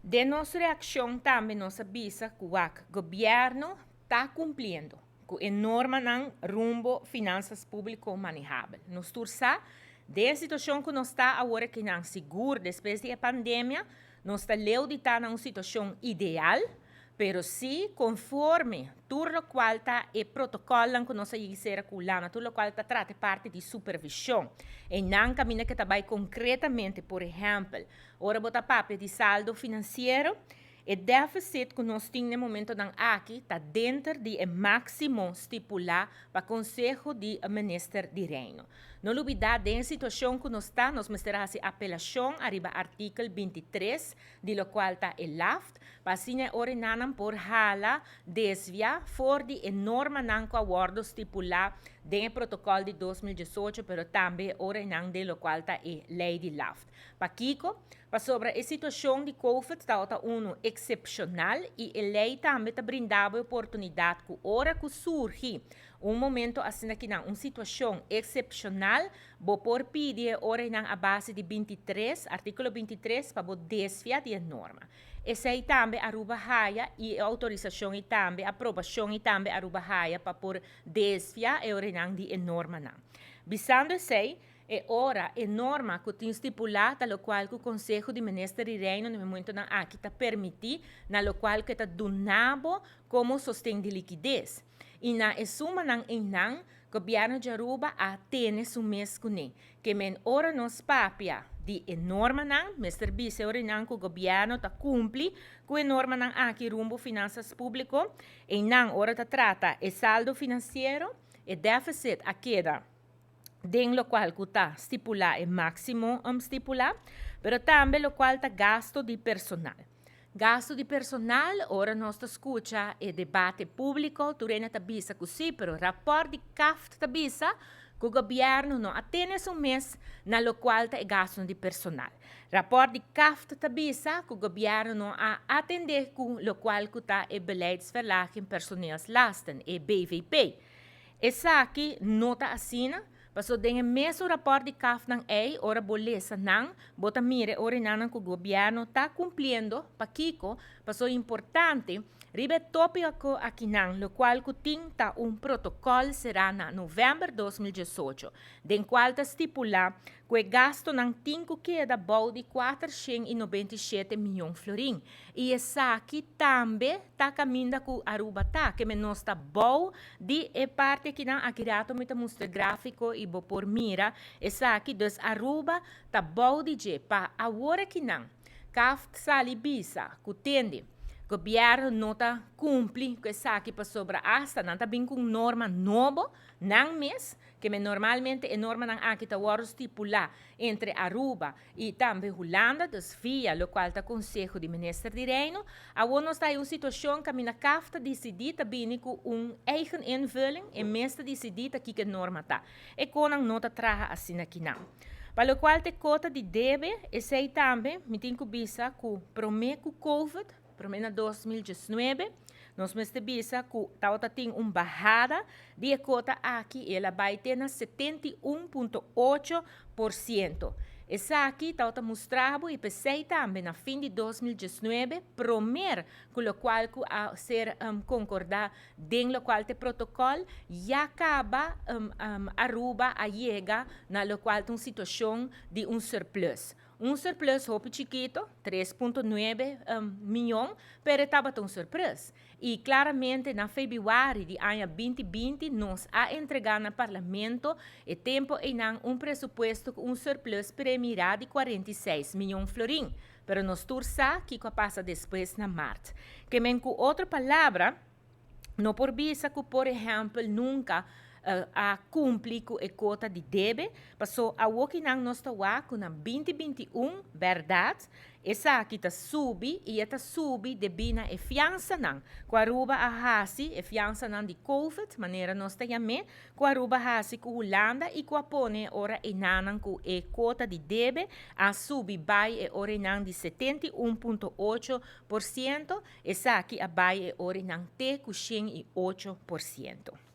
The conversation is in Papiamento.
Den nos reakshon tambe nos a bisa ku wak gobièrnu ta kumpliendo ku e normanan rumbo finansas públiko manehabel. Nos tur sa, den e situashon ku nos ta awor akinan, sigur despues di e pandemia, nos ta leu di ta na un situashon ideal, pero si konforme tur lokual ta e protokòlnan ku nos a yigi sera ku Hulanda, tur lokual ta trata e parti di supervishon, einan kaminda ke ta bai konkretamente, por ehèmpel, ora bo ta papia di saldo finansiero, e deficit ku nos tin na e momentonan aki ta denter di e máksimo stipulá pa Konseho di Minister di Reino. No lubidá den e situashon ku nos ta, nos mester hasi apelashon ariba artikel 23 di lokual ta e LAFT, pa asina e orenanan por hala, desvia, for di e normanan ku a wòrdu stipulá den e protokòl di 2018, pero tambe e orenan den lokual ta e lei di LAFT. Pakiko? Pasobra e situashon di Covid tabata unu eksepshonal i e lei tambe ta brinda bo e oportunidat ku ora ku surgi un momento asina kinan, un situashon eksepshonal, bo por pidi e orenan a base di 23, artíkulo 23, pa bo desvia di e norma. Esei tambe Aruba haya i e outorisashon i tambe aprobashon i tambe Aruba haya pa por desvia e orenan di e normanan. Bisando esei, e ora e norma ku tin stipulá ta lokual ku Konseho di Minister di Reino na e momentonan aki ta permití, na lokual ku e ta duna bo komo sosten di likides. I na e sumanan einan, Gobièrnu di Aruba a tene su mes kuné. Ke men ora nos papia di e normanan, mester bisa e orenan ku gobièrnu ta kumpli ku e normanan aki rumbo finansas públiko. Einan ora ta trata e saldo finansiero, e deficit a keda den lokual ku ta stipulá e máksimo stipulá, pero tambe lokual ta gasto di personal. Gasto di personal, ora nos ta skucha e debate públiko, tur hende ta bisa ku sí, pero rapòrt di CAFT ta bisa ku gobièrnu no a tene su mes na lokual ta e gastonan di personal. Rapòrt di CAFT ta bisa ku gobièrnu no a atendé ku lokual ku ta e Beleidsverlaging Personeelslasten, e BVP. Esaki no ta asina, pasobra den e mesun rapòrt di CAFTnan ei, ora bo lesa nan, bo ta mira e orenanan ku gobièrnu ta kumpliendo. Pakiko? Pasobra importante, riba e tópiko akinan, lokual ku tin ta un protokòl será na novèmber 2018, den kual ta stipulá ku e gastunan tin ku keda bou di 497 mion florin. I esaki tambe ta kaminda ku Aruba ta, ke men nos ta bou di e parti akinan. Aki rato mi ta mustra gráfiko i bo por mira esaki. Dus Aruba ta bou di dje. Pa awor akinan CAFT sali bisa ku tende gobièrnu no ta kumpli ku esaki pasobra asta nan ta bin ku un norma nobo nan mes, ke men normalmente e normanan aki ta wòrdu stipulá entre Aruba i tambe Hulanda, dus via lokual ta Konseho di Minister di Reino. Awor nos ta den un situashon kaminda CAF ta disidí ta bini ku un eigen invulling, e mes ta disidí ta kiko e norma ta. E konan no ta traha asina kinan. Pa lokual ta e kota di debe, esei tambe mi tin ku bisa ku promé ku Covid, promé na 2019, nos mester bisa ku tabata tin un bahada di e kota aki i el a bai te na 71.8%. Esaki tabata mustra bo i p'esei tambe na fin di 2019, promer ku lokual ku a ser konkordá den lokual ta e protokòl, ya kaba Aruba a yega na lokual ta un situashon di un surplus. Un surplus hopi chikito, 3.9 mion, pero e tabata un surplus. I klaramente na febrüari di aña 2020 nos a entregá na Parlamento e tempu einan un presupuesto ku un surplus premirá di 46 mion florin. Pero nos tur sa kiko a pasa despues na mart. Ke men ku otro palabra, no por bisa ku por ehèmpel nunka a kumpli ku e kota di debe, paso awokinan nos ta wak ku na 2021, bèrdat, esaki ta subi i e ta subi debí na e fiansanan ku Aruba a hasi, e fiansanan di Covid, manera nos ta yam'é, ku Aruba hasi ku Hulanda i ku a pone e ora enanan ku e kota di debe a subi bai e ora enan di 71.8%, esaki a bai e ora enan te ku 108%.